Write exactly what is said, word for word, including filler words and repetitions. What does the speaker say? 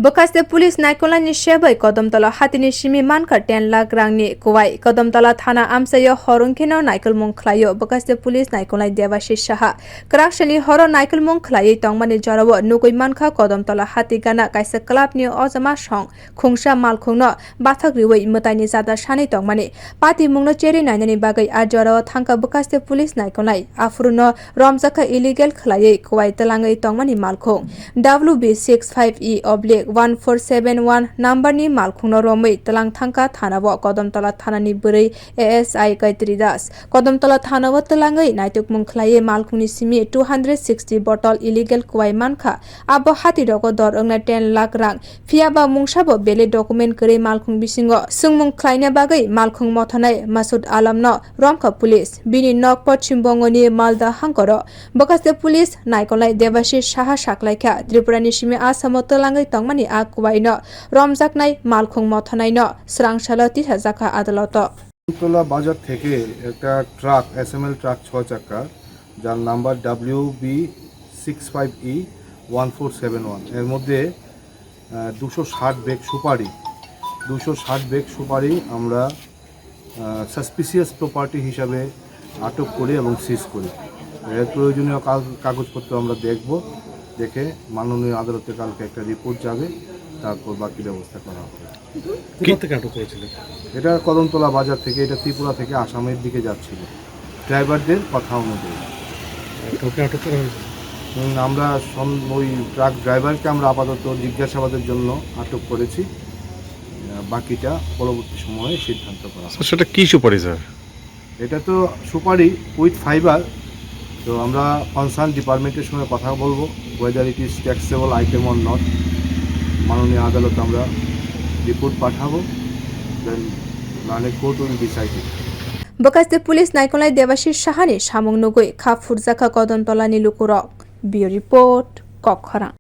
Bwkhaste police naikolnaini sebwi Kodomtola hatini simi mankha ten lakh rangni kwai. Kodomtola thana amchaio hor wngkheno naikolmung khlaio. Bwkhaste police naikolnai Debashis Saha. Kwraksani horo naikolmung khlaiwi tongmani jorao nugwi mankha Kodomtola hati gana kaisa clubni ojama song khungsa malkhungno bathak riwi mwtaini jada sanwi tongmani. Patimungno cherwi nainani bagwi a jorao thangkha bwkhaste police naikolnai. Aphuruno romjakha illegal khwlaiwi kwai twlangwi tongmani malkhung. W B six five E oblique one four seven one numberni malkhungno romwi twlang thangkha thanao Kodomtola thanani bwrwi A S I Gayatri Das. Kodomtola thanao twlangwi naitukmung khwlaiwi malkhungni simi two hundred sixty bottle illegal kwai mankha. Abo hatirogo dor wngna ten lakh rang. Phiyaba mungsabo belai document kwrwi malkhung bisingo swngmung khlaina bagwi malkhung mothanai Masud Alamno romkha police. Bini nok Poschim Bongoni Malda hangkoro. Bwkhaste police naikolnai Debashis Saha saklaikha Tripurani simi Asamo twlangwi tongmani a kubaino romjaknai malkhung mothanaino swrangsalo tisajakha adaloto. Tola bazar theke ekta truck, S M L truck chho chakka, jar number W B six five E one four seven one, er moddhe, আহ, দুশো ষাট ব্যাগ সুপারি, দুশো ষাট ব্যাগ সুপারি আমরা, আহ, suspicious property হিসাবে আটক করি এবং সিজ করি। এর প্রয়োজনীয় কাগ-, কাগজপত্র আমরা দেখব, দেখে মাননীয় আদালতে কালকে একটা রিপোর্ট যাবে, তারপর বাকি ব্যবস্থা করা হবে। কোথা থেকে আটক করেছিলেন? এটা কদমতলা বাজার থেকে, এটা ত্রিপুরা থেকে আসামের দিকে যাচ্ছিল, ড্রাইভারদের কথা অনুযায়ী। কাউকে আটক করা হয়েছে? হুম, আমরা সম-, ওই ট্রাক ড্রাইভারকে আমরা আপাতত জিজ্ঞাসাবাদের জন্য আটক করেছি। আহ, বাকিটা পরবর্তী সময়ে সিদ্ধান্ত করা হবে। স্যার, সেটা কি সুপারি, স্যার? এটা তো সুপারি উইথ ফাইবার। তো আমরা কনসার্ন ডিপার্টমেন্টের সঙ্গে কথা বলবো, whether it is taxable item or not। মাননীয় আদালতে আমরা রিপোর্ট পাঠাবো, then learned court will decide it. Bwkhaste police naikolnai Debashis Sahani samung nugwi kha phurjakha Kodomtolani lukurok. Bureau Report, Kokkhorang.